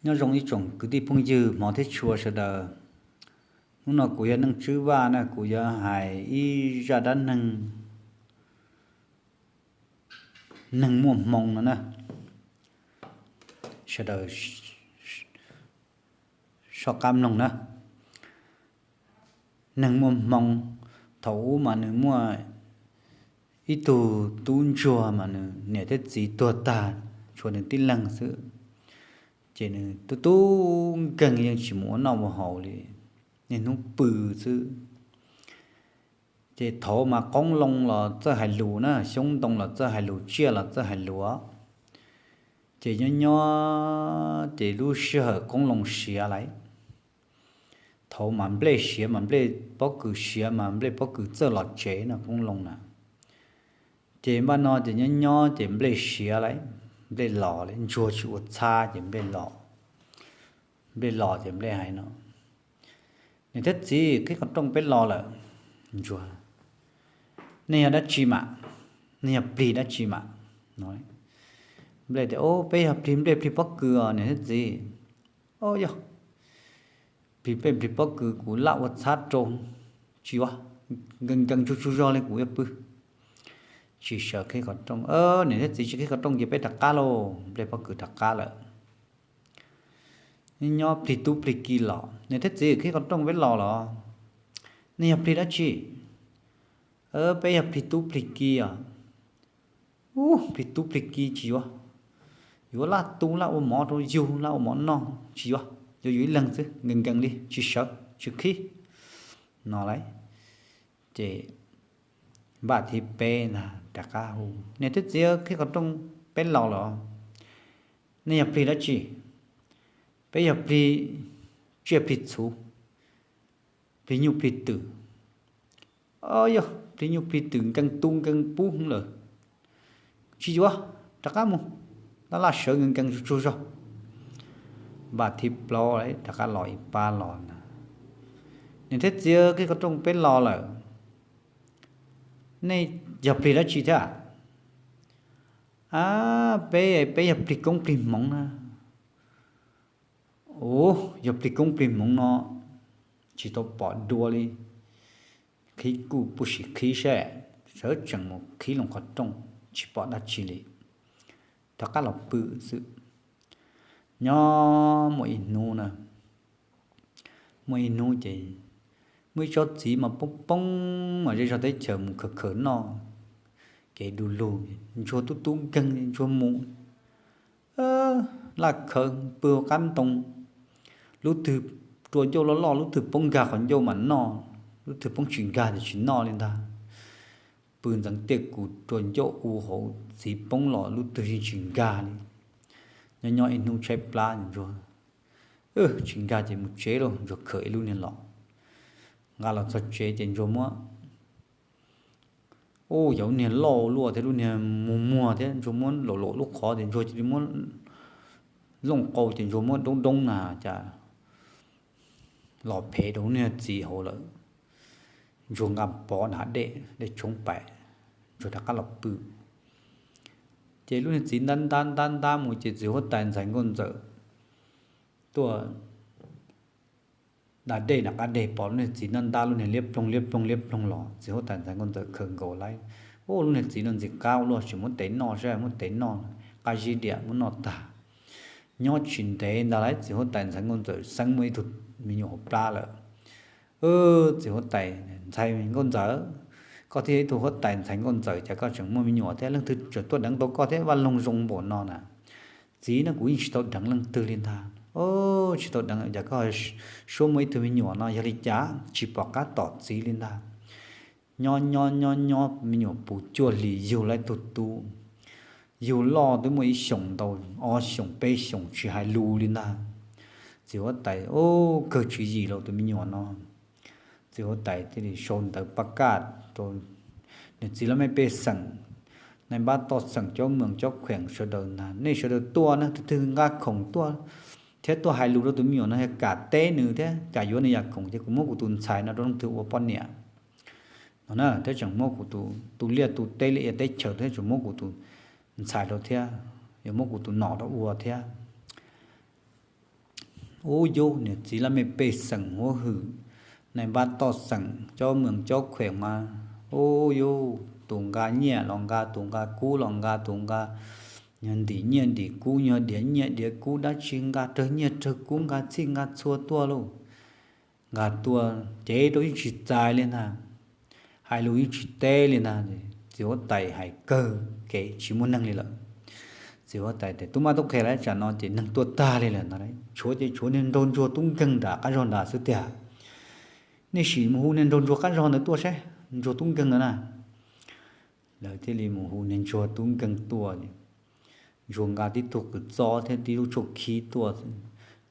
Nyob zoo ib tsoom kwv tij phooj ywg hmov thiab tshua sawv daws. Hnub no kuv yog Neej Tswb Vaj na, kuv yuav hais ib zaj dab neeg, neeg muaj hmoo no na. Sawv daws soj qab mloog na. Neeg muaj hmoo, thaum ub mas nws muaj ib tug tub ntsuag mas nws niam thiab txiv tuag tag, tshuav nws tib leeg xwb. Ces nws tub tub nkeeg yeej tsis mus ua noj ua haus li, niaj hnub pw xwb. Ces thaum mas qoob loo los txawj hais lus na, xyoob ntoo los txawj hais lus, tsiaj los txawj hais lus. Ces nyob nyob ces lub sij hawm qoob loo siav lawm. Thaum mas nplej siav mas nplej pob kws siav mas nplej pob kws txawj los tsev no qoob loo na. Ces npaj no ces nyob nyob ces nplej siav lawm, nplej los lawm, ntsuag tsis ua txhab ces nplej los. Nplej los ces nplej hais no, Niam thiab txiv, qhib qhov rooj peb los lawm. Ntsuag, Nej yog dab tsi mas? Nej yog plig dab tsi mas? Nplej tias, Peb yog plig nplej plig pob kws os niam thiab txiv. Os yog, plig nplej plig pob kws kuv laj ua txhab rau, tsis ua, nkees nkees tsuj tsuj zog li kuv yuav pw. Tsis sawv qhib qhov rooj. Niam thiab txiv tsis qhib qhov rooj ces peb rov qab lauj. Nplej pob kws rov qab lawm. Nyob plig tub plig ki los, Niam thiab txiv, qhib qhov rooj peb los los. Nej yog plig dab tsi? Peb yog plig tub plig ki os. Ub, plig tub plig ki tsis yuav, yuav laj tu laj ua mov rau yus, laj ua mov noj tsis yuav, yuav yus ib leeg xwb, nkees nkees li tsis sawv tsis qhib no lauj. Ces npaj thib peb ntag rov qab hu, Niam thiab txiv, qhib qhov rooj peb los los. Nej yog plig dab tsi? Peb yog plig tsiaj plig txhu, plig nyuj plig twm. Os yog, plig nyuj plig twm nkees tu nkees pub lawm. Tsis yuav, rov qab mus, laj laj sawv nkees nkees tsuj tsuj zog. Npaj thib plaub rov qab los ib pab los na, Niam thiab txiv, qhib qhov rooj peb los lawm. Nej yog plig dab tsi thiab? A, peb, peb yog plig koob plig hmoov na. Ub, yog plig koob plig hmoov no tsis tau pom dua li. Qhib kuj pub sim qhib seb, sawv tsees mus qhib loo qhov rooj tsis pom dab tsi li, rov qab los pw xwb. Nyob muaj ib hnub na, muaj ib hnub ces muaj ib tsob txiv mas poob poob mas zej zog teb chaws mus khaws khaws noj, kev du lug, ntsuag tub tub nkeeg ntsuag mus laj khaws pw hauv qab ntoo, lub twg rua ncauj loj loj lub twg poob nkag qhov ncauj mas noj, lub twg poob tsis nkag ces tsis noj li ntag. Pw ntxeev tiaj kus rua ncauj u hauv txiv poob los lub twg yeej tsis nkag li. Nyob nyob ib hnub tshaib plab ntsuag, tsis nkag ces mus tsev lauj, ntsuag khawm ib lub niag los. Nqa los txog tsev ces ntsuag muab, ub, yog lub niag loj luaj thiab lub niag muag muag thiab ntsuag muab laum laum lub qhov ces ntsuag cia li muab looj qau ces ntsuag muab doob doob na cas los phev rau lub niag txiv hauv lawm. Ntsuag nqa pov nram dej, dej tshoob pais, ntsuag rov qab los pw. Ces lub niag txiv ntab ntab ntab ntab mus ces txiv huab tais ntxhais nkauj ntxawm tuaj da dej nram qab deg pom lub niag txiv ntab ntab lub niag liab ploog liab ploog liab ploog los, txiv huab tais ntxhais nkauj ntxawm khaws nkaus lawm, ub, lub niag txiv no ntxim qab ua luaj, tsis muab tev noj saib, muab tev noj, nqa zib diam muab noj tag. Nyob tsis ntev ntag lauj, txiv huab tais ntxhais nkauj ntxawm xeeb muaj ib tug me nyuam hauv plab lawm. Txiv huab tais ntxhais nkauj ntxawm, koj thiaj yog ib tug huab tais ntxhais nkauj ntxawm cas koj tseem muaj me nyuam thiab, leej twg tseem tuaj deev tau koj thiab, vaj loog zoo npaum no na. Txiv no kuv yeej tsis tau deev leej twg li ntag. Tsis tau deev cas koj suab muaj ib tug me nyuam no yog li cas tsis pom qab tom txiv li ntag. Nyob nyob nyob nyob me nyuam puv cuaj hlis yug lawm ib tug tub, yug loj twb muaj ib xyoos ntau, ob xyoos peb xyoos tsis hais lus li ntag. Txiv huab tais, ub, kawg tswv yim los tus me nyuam no. Txiv huab tais thiaj li sau ntawv pab kaj rau niag txiv laj mej pej xeem, nais npab toj xeem, cov moos cov kheem sawv daws ntag, nej sawv daws tuaj na, tus twg nqa khoom tuaj thiab tuaj hais lus rau tus me nyuam no yog kam teb nws thiab kam yuav nws yam khoom ces kuv muab kuv tus ntxhais no rau leej twg ua poj niam no na, thiab tseem muab kuv tus tu liaj tu teb liaj ia teb chaws thiab tseem muab kuv tus ntxhais rau thiab, yuav muab kuv tus nom rau ua thiab. Ub yub, niam txiv laj mej pej xeem huab hwm, nais npab toj xeem, cob moos cob khueem mas, ub yub, tus nqa nyiaj los nqa, tus nqa kub los nqa, tus nqa, nyuag ntim nyiaj ntim kub, nyuag diav nyiaj diav kub, dab tsi nqa, rawg nyiaj rawg kub, nqa txhij nqa txhua tuaj lauj. Nqa tuaj ces rau yeej tsis txais li ntag, hais lus yeej tsis teb li ntag. Txiv huab tais hais kawg kev tsis muaj neeg li lawm. Txiv huab tais tias, tub mab tub qhe, lawv tsam no ces neeg tuaj tag li lawm ntag, tshuav ces tshuav niag nraug ntsuag tub nkeeg nram qab zog nrad xwb tiag. Nej sim mus hu niag nraug ntsuag qab zog ntawd tuaj saib, ntsuag tub nkeeg ntawd na. Lawv thiaj li mus hu niag ntsuag tub nkeeg tuaj. Ntsuag nqa tib tug kws txob thiab tib lub tshuaj khib tuaj.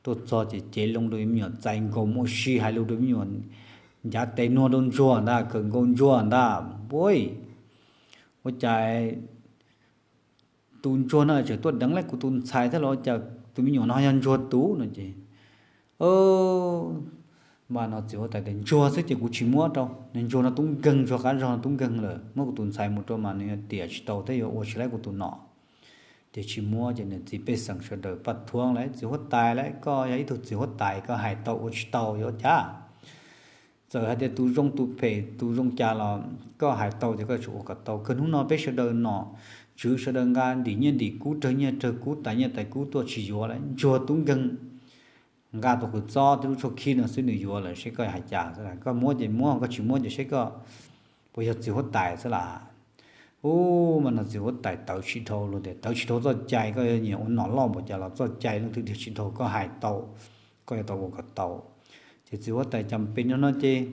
Tuaj txog ces cev loo rau me nyuam, txais nkaus ua si, hais lus rau me nyuam, ncav tes nuag rau ntsuag ntag, kawm nkaus ntsuag ntag. Ua cas tus ntsuag no tseem tuaj deev lawv kuv tus ntxhais thiab los cas tus me nyuam no yog ntsuag tus no ces, mas no txiv huab tais tias, ntsuag xwb ces kuv tsis muab rau, niag ntsuag no tub nkeeg, ntsuag qab zog no tub nkeeg lawm, muab kuv tus ntxhais mus rau mas nws yuav tiam tsis tau thiab yuav ua tsis laib kuv tus nom. Ces tsis muab ces niam txiv pej xeem sawv daws paj thuab lawm, txiv huab tais lawm, koj yog ib tug txiv huab tais koj hais tau ua tsis tau yuav ua cas? Txawm hais tias tus zoo tus phem tus zoo cas los koj hais tau ces koj tsum ua kom tau. Kawg hnub no peb sawv daws nom tswv sawv daws nqa ntim nyiaj ntim kub, rawg nyiaj rawg kub, tais nyiaj tais kub tuaj tsis yuav lawm, ntsuag tub nkeeg nqa tus kws txob thiab lub tshuaj khib no xwb nws yuav lawm, seb koj hais cas xwb. Koj muab ces muab, koj tsis muab ces seb koj puas yog txiv huab tais xwb las. Ub, mas no txiv huab tais tawv tsis dhau luag tias, tawv tsis dhau txoj cai, koj yuav nyiam ua nom loj npaum cas los txoj cai leej twg dhia tsis dhau, koj hais tau koj yuav tau ua kom tau. Ces txiv huab tais cas pes no no ces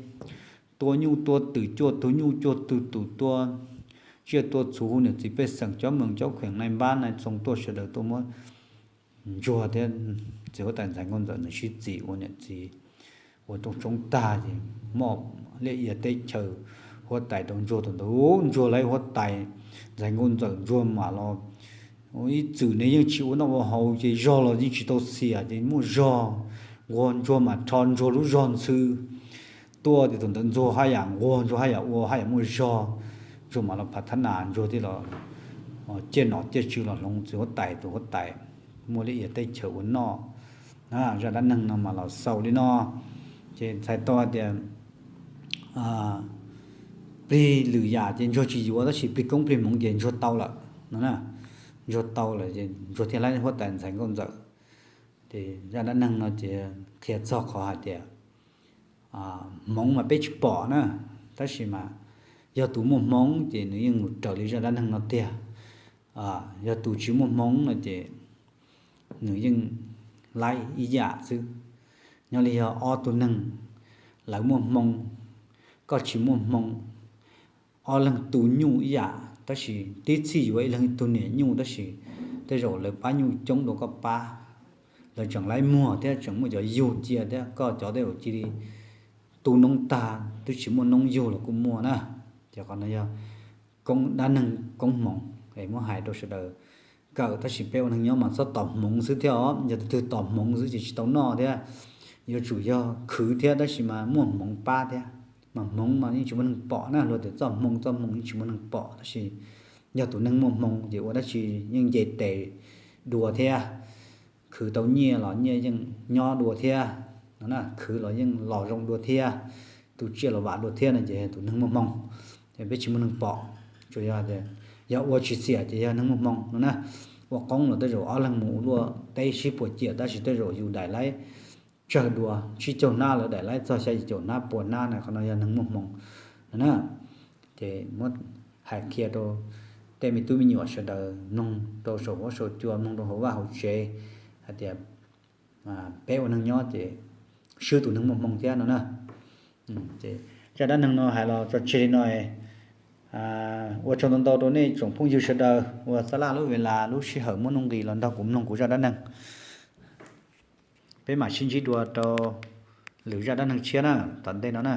tua nyuj tua twm, cuaj tug nyuj cuaj tug twm, tua tsiaj tua txhu, hu niam txiv pej xeem, cob moos cob khueem, nais npab nais txoov tuaj, sawv daws tuaj muab ntsuag thiab txiv huab tais ntxhais nkauj ntxawm nws sib txim ua niam txiv ua rooj tshoob tag ces moj liaj ia teb chaws huab tais rau ntsuag. Thaum ntawd ntsuag lawv huab tais ntxhais nkauj ntxawm ntsuag mam los ib txwm ne yeej tsis ua noj ua haus ces zog los yeej tsis tau xiam ces muaj zog nquag, ntsuag mam rho ntsuag lub zog ntxhw tuaj ces thaum ntawd ntsuag haj yam nquag, ntsuag haj yam ua haj yam muaj zog. Ntsuag mam los phav thab nas, ntsuag thiaj los ciaj nom ciaj tswv los hloov txiv huab tais tus huab tais muaj liaj ia teb chaws ua noj. Zaj dab neeg no mas los xaus li no. Ces txhais tau hais tias plig lwm yam ces ntsuag tsis yuav tab sis plig koob plig hmoov ces ntsuag tau lawm no na. Ntsuag tau lawm ces ntsuag thiaj laib huab tais ntxhais nkauj ntxawm. Ces zaj dab neeg no ces qhia txog qhov hais tias hmoov mas peb tsis pom na, tab sis mas yog tus muaj hmoov ces nws yeej mus raws li zaj dab neeg no tiag. Yog tus tsis muaj hmoov no ces nws yeej laib ib yam xwb. Nyob li yog ob tug neeg, lawv muaj hmoo, koj tsis muaj hmoo, ob leeg tu nyuj ib yam tab sis tib txhij yuav ib leeg ib tug niam nyuj tab sis tej zaum lawv pab nyuj coob dua koj pab, lawv tseem laib muag thiab tseem muaj cov yug cia thiab koj cov tej zaum cia li tu noob tag twb tsis muaj noob yug los kuj muaj na. Ces qhov no yog koob dab neeg koob hmoov es muab hais rau sawv daws kawm, tab sis peb ua neeg nyob mas txhob tos hmoov xwb thiab os. Yog tus twg tos hmoov xwb ces tsis tau noj thiab. Yuav tsum yog khwv thiab tab sis mas muaj hmoov pab thiab, mas hmoov mas yeej tsis muaj neeg pom na. Luag tias txoj hmoo txoj hmoo yeej tsis muaj neeg pom tab sis yog tus neeg muaj hmoo ces ua dab tsi yeej nce tes dua thiab. Khwv tau nyiaj los nyiaj yeej nyob dua thiab no na, khwv los yeej los zoo dua thiab, tu tsiaj los vam dua thiab no ces tus neeg muaj hmoo. Ces peb tsis muaj neeg pom, tsuas yog tias yog ua tsis xiam ces yog neeg muaj hmoo no na. Ua qoob los tej zaum ob leeg mus ua luaj teb sib puas ciam tab sis tej zaum yus daim laib tsawg dua tsib caug hnab, lawv daim laib txog xya yim caum hnab pua hnab na, qhov no yog neeg muaj hmoo no na. Ces muab hais qhia rau tej me tub me nyuam sawv daws mloog rau saum huab saum cua, mloog rau hauv vaj hauv tsev hais tias peb ua neeg nyob ces swb tus neeg muaj hmoo thiab no na. Zaj dab neeg no hais los tso tseg li no. Ua tsaug ntau ntau rau nej tsoom phooj ywg sawv daws uas xab laj lub ves las lub sij hawm muab nuj nqis los nrog kuv mloog kuv zaj dab neeg. Peb mam sib ntsib dua rau lwm zaj dab neeg tshiab na, tom ntej no na.